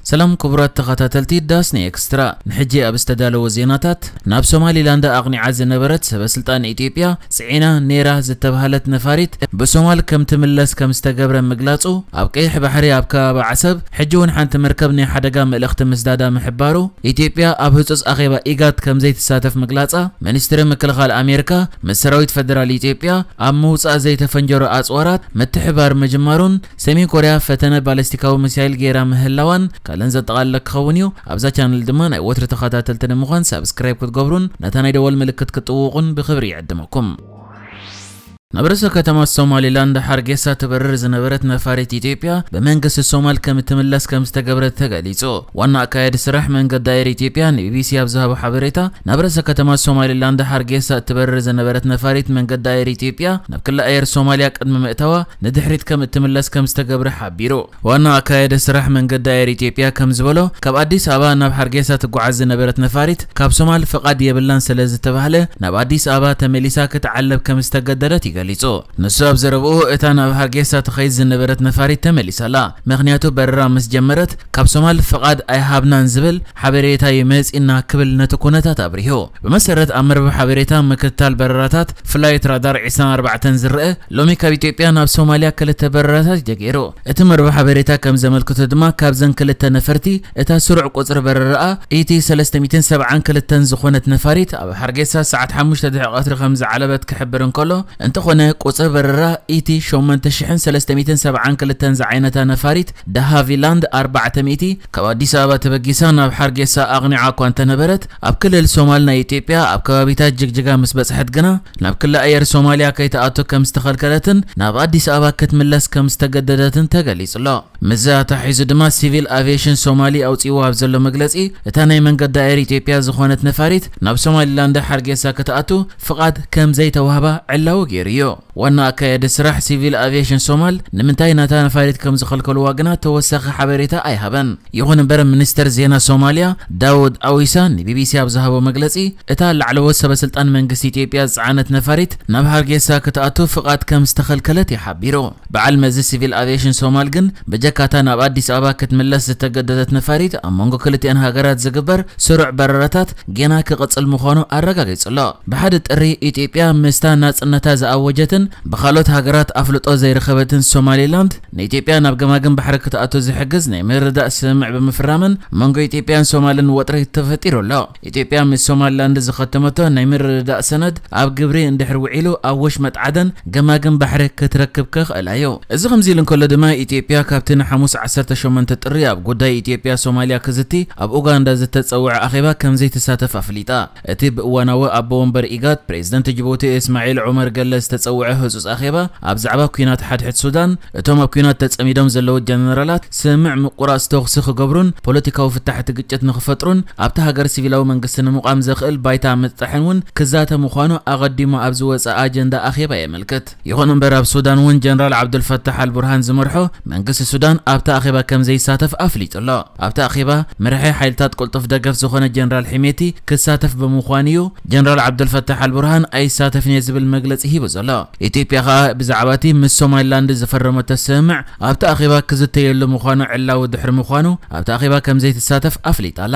ሰላም ክቡራት ተኸታተልቲ ዳስኒ ኤክስትራ፣ ንሕጂ ኣብ ዝተዳለወ ዜናታት፣ ናብ ሶማሊላንድ ኣቕኒዓ ዝነበረት ሰበ ስልጣን ኢትዮጵያ ጽዒና ኔራ ዝተባህለት ነፋሪት ብሶማል ከም ትምለስ ከም ዝተገብረ ምግላጹ፣ ኣብ ቀይሕ ባሕሪ ኣብ ከባቢ ዓሰብ ሕጂ እውን ሓንቲ መርከብ ናይ ሓደጋ መልእኽቲ ምስዳዳ ምሕባሩ፣ ኢትዮጵያ ኣብ ህጹጽ ኣኼባ ኢጋድ ከም ዘይትሳተፍ ምግላጻ፣ ሚኒስትሪ ምክልኻል ኣሜሪካ ምስ ሰራዊት ፈደራል ኢትዮጵያ ኣብ ምውጻእ ዘይተፈንጀሩ ኣጽዋራት ምትሕባር ምጅማሩን፣ ሰሜን ኮርያ ፈተነ ባለስቲካዊ ሚሳይል ገይራ ምህላዋን ካልእን ዘጠቓለለ ክኸውን እዩ። ኣብዛ ቻነል ድማ ናይ ወትሪ ተኸታተልቲ ንምዃን ሳብስክራይብ ክትገብሩን ነታ ናይ ደወል ምልክት ክትጥውቑን ብኽብሪ ይዕድመኩም። ናብ ርእሰ ከተማ ሶማሊላንድ ሓርጌሳ ትበርር ዝነበረት ነፋሪት ኢትዮጵያ ብመንግስቲ ሶማል ከም እትምለስ ከም ዝተገብረ ተገሊጹ። ዋና ኣካያዲ ስራሕ መንገዲ ኣየር ኢትዮጵያ ንቢቢሲ ኣብ ዝሃቦ ሓበሬታ፣ ናብ ርእሰ ከተማ ሶማሊላንድ ሓርጌሳ እትበርር ዝነበረት ነፋሪት መንገዲ ኣየር ኢትዮጵያ ናብ ክሊ ኣየር ሶማልያ ቅድሚ ምእታዋ ንድሕሪት ከም እትምለስ ከም ዝተገብረ ሓቢሩ። ዋና ኣካያዲ ስራሕ መንገዲ ኣየር ኢትዮጵያ ከም ዝበሎ፣ ካብ ኣዲስ ኣበባ ናብ ሓርጌሳ ትጓዓዝ ዝነበረት ነፋሪት ካብ ሶማል ፍቓድ የብላን ስለ ዝተባህለ ናብ ኣዲስ ኣበባ ተመሊሳ ክትዓለብ ከም ዝተገደደት ይገሊጹ። ንሱ ኣብ ዘረብኡ፣ እታ ናብ ሃርጌሳ ትኸይድ ዝነበረት ነፋሪት ተመሊሳላ፣ ምኽንያቱ በረራ ምስ ጀመረት ካብ ሶማል ፍቓድ ኣይሃብናን ዝብል ሓበሬታ እዩ መጺእና ክብል ነቲ ኩነታት ኣብሪሁ። ብመሰረት ኣብ መርበብ ሓበሬታ ምክትታል በረራታት ፍላይት ራዳር ዕስራን ኣርባዕተን ዝረአ፣ ሎሚ ካብ ኢትዮጵያ ናብ ሶማልያ ክልተ በረራታት እዩ ተገይሩ። እቲ መርበብ ሓበሬታ ከም ዘመልክቶ ድማ ካብዘን ክልተ ነፈርቲ እታ ስሩዕ ቁጽሪ በረራኣ ኢቲ ሰለስተ ሚእትን ሰብዓን ክልተን ዝኾነት ነፋሪት ኣብ ሓርጌሳ ሰዓት ሓሙሽተ ድሕሪ ቀትሪ ከም ዝዓለበት ክሕብር እንከሎ፣ እንተኾነ ቁጽሪ በረራ ኢቲ ሸሞንተ ሽሕን ሰለስተ ሚእትን ሰብዓን ክልተን ዝዓይነታ ነፋሪት ዳሃቪላንድ ኣርባዕተ ሚእቲ ካብ ኣዲስ ኣበባ ተበጊሳ ናብ ሓርጌሳ ኣቕኒዓ እኳ እንተነበረት፣ ኣብ ክልል ሶማል ናይ ኢትዮጵያ ኣብ ከባቢታት ጅግጅጋ ምስ በጽሐት ግና ናብ ክሊ ኣየር ሶማልያ ከይትኣቱ ከም ዝተኸልከለትን ናብ ኣዲስ ኣበባ ክትምለስ ከም ዝተገደደትን ተገሊጹ ኣሎ። ምስዚ ኣተሓሒዙ ድማ ሲቪል ኣቪዬሽን ሶማሊ ኣውጺእዎ ኣብ ዘሎ መግለጺ፣ እታ ናይ መንገዲ ኣየር ኢትዮጵያ ዝኾነት ነፋሪት ናብ ሶማሊላንድ ሓርጌሳ ክትኣቱ ፍቓድ ከም ዘይተዋህባ ዕላዊ ገይሩ እዩ። ዋና ኣካያዲ ስራሕ ሲቪል ኣቪዬሽን ሶማል ንምንታይ ናታ ነፋሪት ከም ዝኸልከልዋ ግና ተወሳኺ ሓበሬታ ኣይሃበን። ይኹን እምበር፣ ሚኒስተር ዜና ሶማልያ ዳውድ ኣዊሳ ንቢቢሲ ኣብ ዝሃቦ መግለጺ፣ እታ ላዕለዎት ሰበ ስልጣን መንግስቲ ኢትዮጵያ ዝጸዓነት ነፋሪት ናብ ሃርጌሳ ክትኣቱ ፍቓድ ከም ዝተኸልከለት እዩ ሓቢሩ። በዓል መዚ ሲቪል ኣቪዬሽን ሶማል ግን፣ በጀካታ ናብ ኣዲስ ኣበባ ክትምለስ ዝተገደደት ነፋሪት ኣብ መንጎ ክልቲኣን ሃገራት ዝግበር ስሩዕ በረራታት ጌና ክቕጽል ምዃኑ ኣረጋጊጹ ኣሎ። ብሓደ ጥሪ፣ ኢትዮጵያ ምስታ ናጽነታ ዝኣወጀትን ብኻልኦት ሃገራት ኣፍልጦ ዘይረኸበትን ሶማሊላንድ፣ ንኢትዮጵያ ናብ ገማግም ባሕሪ ክትኣቱ ዝሕግዝ ናይ ምርድዳእ ስምምዕ ብምፍራመን መንጎ ኢትዮጵያን ሶማልን ወጥሪ ተፈጢሩ ኣሎ። ኢትዮጵያ ምስ ሶማሊላንድ ዝኸተመቶ ናይ ምርድዳእ ሰነድ ኣብ ግብሪ እንድሕር ውዒሉ ኣብ ወሽመጥ ዓደን ገማግም ባሕሪ ክትረክብ ክኽእላ እዩ። እዚ ከምዚ ኢሉ እንከሎ ድማ ኢትዮጵያ ካብቲ ንሓሙስ ዓሰርተ ሸሞንተ ጥሪ ኣብ ጉዳይ ኢትዮጵያ ሶማልያ ክዝቲ ኣብ ኡጋንዳ ዝተጸውዐ ኣኼባ ከም ዘይትሳተፍ ኣፍሊጣ። እቲ ብእዋናዊ ኣቦ ወንበር ኢጋድ ፕሬዝደንት ጅቡቲ እስማዒል ዑመር ገለ ዝተጸውዐ ህጹጽ ኣኼባ ኣብ ዛዕባ ኲናት ሓድሕድ ሱዳን፣ እቶም ኣብ ኲናት ተጸሚዶም ዘለዉ ጀነራላት ስምምዕ ምቁራጽ ተኹሲ ክገብሩን ፖለቲካዊ ፍታሕ እቲ ግጭት ንኽፈጥሩን ኣብታ ሃገር ሲቪላዊ መንግስቲ ንምቋም ዘኽእል ባይታ ምጥጣሕን እውን ክዛተ ምዃኑ ኣቐዲሙ ኣብ ዝወጸ ኣጀንዳ ኣኼባ የመልክት። ይኹን እምበር ኣብ ሱዳን እውን ጀነራል ዓብዱልፈታሕ ኣልቡርሃን ዝመርሖ መንግስቲ ሱዳን ኣብታ ኣኼባ ከም ዘይሳተፍ ኣፍሊጡ ኣሎ። ኣብቲ ኣኼባ መራሒ ሓይልታት ቅልጡፍ ደገፍ ዝኾነ ጀነራል ሒሜቲ ክሳተፍ ብምዃኑ እዩ ጀነራል ዓብዱልፈታሕ ኣልቡርሃን ኣይሳተፍን እየ ዝብል መግለጺ ሂቡ ዘሎ። ኢትዮጵያ ከኣ ብዛዕባ እቲ ምስ ሶማሊላንድ ዝፈረመቶ ስምምዕ ኣብቲ ኣኼባ ክዝተየሉ ምዃኑ ዕላዊ ድሕሪ ምዃኑ ኣብቲ ኣኼባ ከም ዘይትሳተፍ ኣፍሊጣ ኣላ።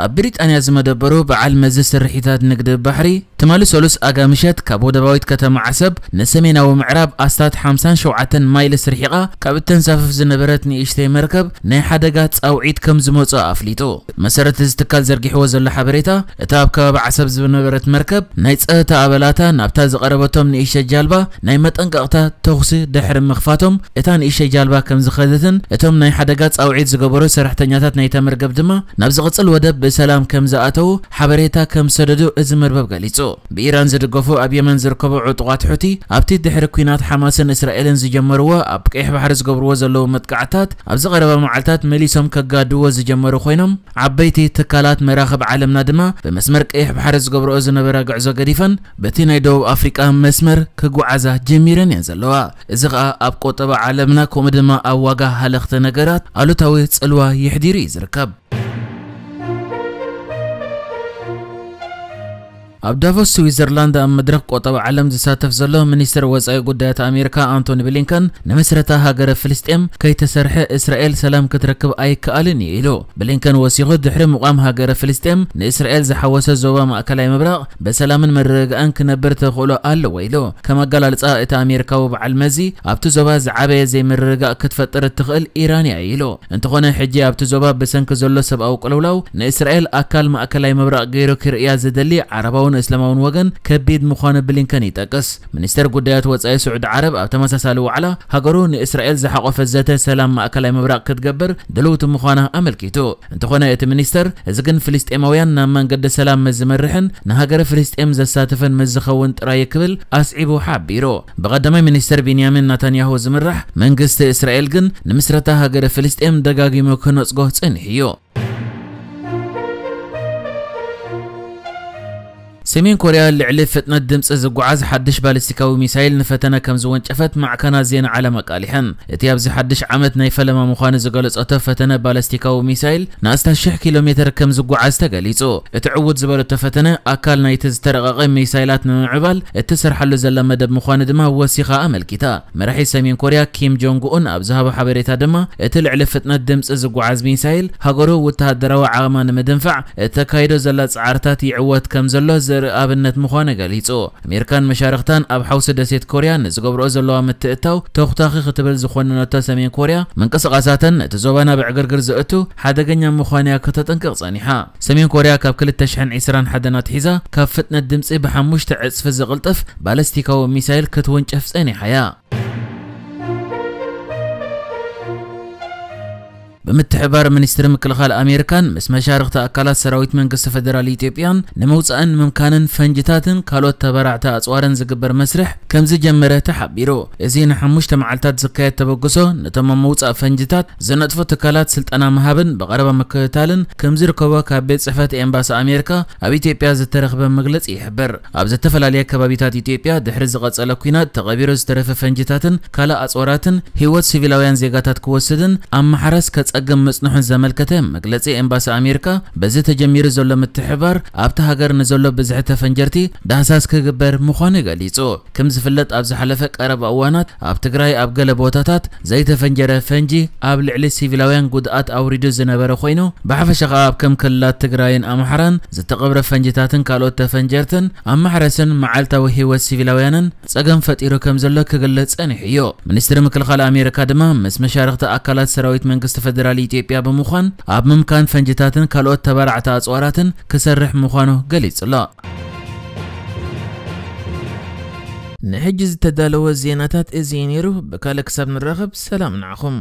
ኣብ ብሪጣንያ ዝመደበሩ በዓል መዚ ስርሒታት ንግዲ ባሕሪ ትማሊ ሰሉስ ኣጋ ምሸት ካብ ወደባዊት ከተማ ዓሰብ ንሰሜናዊ ምዕራብ ኣስታት ሓምሳን ሸውዓተን ማይልስ ርሒቓ ካብ እተንሳፍፍ ዝነበረት ንእሽተይ መርከብ ናይ ሓደጋ ጻውዒት ከም ዝመጾ ኣፍሊጡ። መሰረት እዚ ትካል ዘርጊሕዎ ዘሎ ሓበሬታ፣ እታ ኣብ ከባቢ ዓሰብ ዝነበረት መርከብ ናይ ጸጥታ ኣባላታ ናብታ ዝቐረበቶም ንእሽተይ ጃልባ ናይ መጠንቀቕታ ተኹሲ ድሕሪ ምኽፋቶም፣ እታ ንእሽተይ ጃልባ ከም ዝኸደትን እቶም ናይ ሓደጋ ጻውዒት ዝገበሩ ሰራሕተኛታት ናይታ መርገብ ድማ ናብ ዝቕጽል ወደብ ብሰላም ከም ዝኣተዉ ሓበሬታ ከም ዝሰደዱ እዚ መርበብ ገሊጹ። ብኢራን ዝድገፉ ኣብ የመን ዝርከቡ ዕጡቓት ሑቲ፣ ኣብቲ ድሕሪ ኲናት ሓማስን እስራኤልን ዝጀመርዎ ኣብ ቀይሕ ባሕሪ ዝገብርዎ ዘለዉ መጥቃዕታት ኣብዚ ቀረባ መዓልታት መሊሶም ከጋድዎ ዝጀመሩ ኮይኖም፣ ዓበይቲ ትካላት መራኽብ ዓለምና ድማ ብመስመር ቀይሕ ባሕሪ ዝገብርኦ ዝነበራ ጉዕዞ ገዲፈን በቲ ናይ ደቡብ ኣፍሪቃ መስመር ክጓዓዛ ጀሚረን እየን ዘለዋ። እዚ ኸኣ ኣብ ቁጠባ ዓለምና ከምኡ ድማ ኣብ ዋጋ ሃለኽቲ ነገራት ኣሉታዊ ጽልዋ የሕዲሩ እዩ ዝርከብ። ኣብ ዳቮስ ስዊዘርላንድ ኣብ መድረኽ ቆጠባ ዓለም ዝሳተፍ ዘሎ ሚኒስትር ወጻኢ ጉዳያት ኣሜሪካ ኣንቶኒ ብሊንከን፣ ንምስረታ ሃገረ ፍልስጤም ከይተሰርሐ እስራኤል ሰላም ክትረክብ ኣይከኣልን እዩ ኢሉ። ብሊንከን ወሲኹ፣ ድሕሪ ምቋም ሃገረ ፍልስጤም ንእስራኤል ዝሓወሰ ዞባ ማእከላይ ምብራቕ ብሰላምን ምርግጋእን ክነብር ተኽእሎ ኣለዎ ኢሉ። ከም ኣገላልጻ እቲ ኣሜሪካዊ በዓል መዚ፣ ኣብቲ ዞባ ዝዓበየ ዘይምርግጋእ ክትፈጥር እትኽእል ኢራን እያ ኢሉ። እንተኾነ፣ ሕጂ ኣብቲ ዞባ ብሰንኪ ዘሎ ሰብኣዊ ቅልውላው ንእስራኤል ኣካል ማእከላይ ምብራቕ ገይሩ ክርእያ ዝደሊ ዓረባውን እስላማውን ወገን ከቢድ ምዃኑ ብሊንከን ይጠቅስ። ሚኒስተር ጉዳያት ወጻኢ ስዑዲ ዓረብ ኣብ ተመሳሳሊ ዋዕላ፣ ሃገሩ ንእስራኤል ዝሓቖፈ ዘተ ሰላም ማእከላይ ምብራቕ ክትገብር ድልውቲ ምዃና ኣመልኪቱ። እንተኾነ፣ እቲ ሚኒስተር፣ እዚ ግን ፍልስጤማውያን ናብ መንገዲ ሰላም ምስ ዝመርሕን ንሃገረ ፍልስጤም ዘሳትፍን ምስ ዝኸውን ጥራይ ክብል ኣስዒቡ ሓቢሩ። ብቐዳማይ ሚኒስተር ቢንያሚን ናታንያሁ ዝምራሕ መንግስቲ እስራኤል ግን ንምስረታ ሃገረ ፍልስጤም ደጋጊሙ ክነጽጎ ጸኒሑ እዩ። ሰሜን ኮርያ ልዕሊ ፍጥነት ድምጺ ዝጓዓዝ ሓድሽ ባሊስቲካዊ ሚሳይል ንፈተነ ከም ዝወንጨፈት ማዕከናት ዜና ዓለም ኣቃሊሐን። እቲ ኣብዚ ሓድሽ ዓመት ናይ ፈለማ ምዃኑ ዝገለጸቶ ፈተነ ባሊስቲካዊ ሚሳይል ንኣስታት ሽሕ ኪሎ ሜተር ከም ዝጓዓዝ ተገሊጹ። እቲ ዕዉት ዝበለቶ ፈተነ ኣካል ናይቲ ዝተረቐቐ ሚሳይላት ንምምዕባል እትሰርሓሉ ዘላ መደብ ምዃኑ ድማ ወሲኻ ኣመልኪታ። መራሒ ሰሜን ኮርያ ኪም ጆንግ ኡን ኣብ ዝሃቦ ሓበሬታ ድማ፣ እቲ ልዕሊ ፍጥነት ድምጺ ዝጓዓዝ ሚሳይል ሃገሩ ወተሃደራዊ ዓቕማ ንምድንፋዕ እተካይዶ ዘላ ጻዕርታት ይዕወት ከም ዘሎ ዘርኢ ኣብነት ምዃኑ ገሊጹ። ኣሜሪካን መሻርኽታን ኣብ ሓውሲ ደሴት ኮርያ ንዝገብርኦ ዘለዋ ምትእትታው ተኹታኺ ክትብል ዝኾነነቶ ሰሜን ኮርያ፣ ምንቅስቓሳተን ነቲ ዞባ ናብ ዕግርግር ዘእቱ ሓደገኛ ምዃኑ እያ ከተጠንቅቕ ጸኒሓ። ሰሜን ኮርያ ካብ ክልተ ሽሕን ዕስራን ሓደን ኣትሒዛ ካብ ፍጥነት ድምጺ ብሓሙሽተ ዕጽፊ ዝቕልጥፍ ባለስቲካዊ ሚሳይል ክትወንጨፍ ጸኒሓ እያ። ብምትሕባር ሚኒስትሪ ምክልኻል ኣሜሪካን ምስ መሻርኽቲ ኣካላት ሰራዊት መንግስቲ ፈደራል ኢትዮጵያን ንምውጻእን ምምካንን ፈንጅታትን ካልኦት ተባራዕቲ ኣጽዋርን ዝግበር መስርሕ ከም ዝጀመረ ተሓቢሩ። እዚ ንሓሙሽተ መዓልታት ዝካየድ ተበግሶ፣ ነቶም ኣብ ምውጻእ ፈንጅታት ዝነጥፉ ትካላት ስልጠና ምሃብን ብቐረባ ምክትታልን ከም ዝርከቦ ካብ ቤት ጽሕፈት ኤምባሲ ኣሜሪካ ኣብ ኢትዮጵያ ዝተረኽበ መግለጺ ይሕብር። ኣብ ዝተፈላለየ ከባቢታት ኢትዮጵያ ድሕሪ ዝቐጸለ ኲናት ተቐቢሩ ዝተረፈ ፈንጅታትን ካልእ ኣጽዋራትን ህይወት ሲቪላውያን ዜጋታት ክወስድን ኣብ ማሕረስ ከጸግም ምጽንሑን ዘመልከተ መግለጺ ኤምባሲ ኣሜሪካ፣ በዚ ተጀሚሩ ዘሎ ምትሕባር ኣብቲ ሃገር ንዘሎ ብዝሒ ተፈንጀርቲ ዳህሳስ ክግበር ምዃኑ ገሊጹ። ከም ዝፍለጥ፣ ኣብ ዝሓለፈ ቀረባ እዋናት ኣብ ትግራይ ኣብ ገለ ቦታታት ዘይተፈንጀረ ፈንጂ ኣብ ልዕሊ ሲቪላውያን ጉድኣት ኣውሪዱ ዝነበረ ኮይኑ፣ ብሓፈሻ ከኣ ኣብ ከም ክልላት ትግራይን ኣምሓራን ዝተቐብረ ፈንጅታትን ካልኦት ተፈንጀርትን ኣብ ማሕረስን መዓልታዊ ህይወት ሲቪላውያንን ጸገም ፈጢሩ ከም ዘሎ ክግለጽ ጸኒሑ እዩ። ሚኒስትሪ ምክልኻል ኣሜሪካ ድማ ምስ መሻርኽቲ ኣካላት ሰራዊት መንግስቲ ፈደራል ኢትዮጵያ ብምዃን ኣብ ምምካን ፈንጅታትን ካልኦት ተባራዕቲ ኣጽዋራትን ክሰርሕ ምዃኑ ገሊጹ ኣሎ። ንሕጂ ዝተዳለወ ዜናታት እዚ እዩ ነይሩ። ብካልእ ክሳብ ንራኸብ፣ ሰላም ንዓኹም።